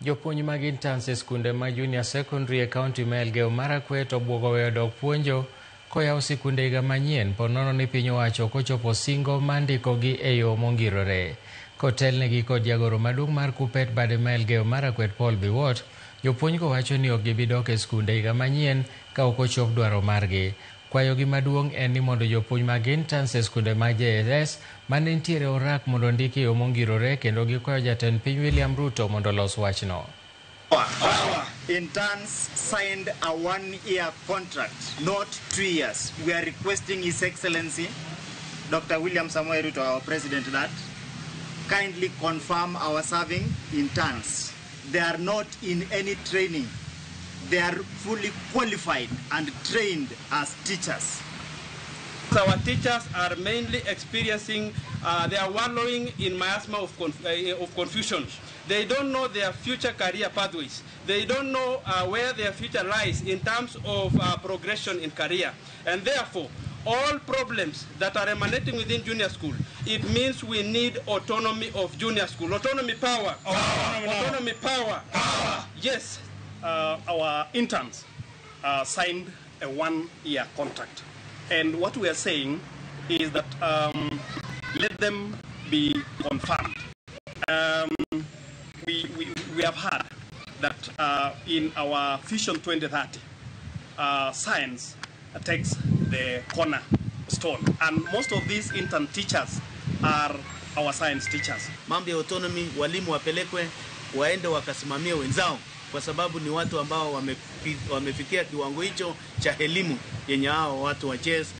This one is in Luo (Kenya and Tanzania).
Jopuonj mag interns e skunde ma junior secondary e kaunti ma Elgeyo Marakwet obwogo weyo dok puonjo koyaw sikunde higa manyien po nono ni piny owacho ok ochopo singo mar ndikogi e yo mongirore. Kotelnegi kod jagoro maduong' mar Kuppet bade ma Elgeyo Marakwet Paul Biwott, jopuonjgo wacho ni ok gibi dok e skunde higa manyien ka ok ochop dwaro margi. Kwayogi maduong' en ni mondo jopuonj mag interns e skunde mag JSS mane nitiere orak mondo ondiki e yo mongirore kendo gikwayo jatend piny William Ruto mondo olos wachno. Interns signed a 1-year contract, not 2 years. We are requesting His Excellency, Dr. William Samoei Ruto, our president, that kindly confirm our serving interns. They are not in any training. They are fully qualified and trained as teachers. Our teachers are mainly experiencing, they are wallowing in miasma of confusion. They don't know their future career pathways. They don't know where their future lies in terms of progression in career. And therefore, all problems that are emanating within junior school, it means we need autonomy of junior school. Autonomy power. Autonomy, autonomy power. Power. Yes. Our interns signed a 1-year contract. And what we are saying is that let them be confirmed. We have heard that in our Vision 2030, science takes the cornerstone. And most of these intern teachers are our science teachers. Mambo ya autonomy, walimu wapelekwe, waende wakasimamie wenzao, kwa sababu ni watu ambao wamefikia kiwango hicho cha elimu yenye hao watu wa chess.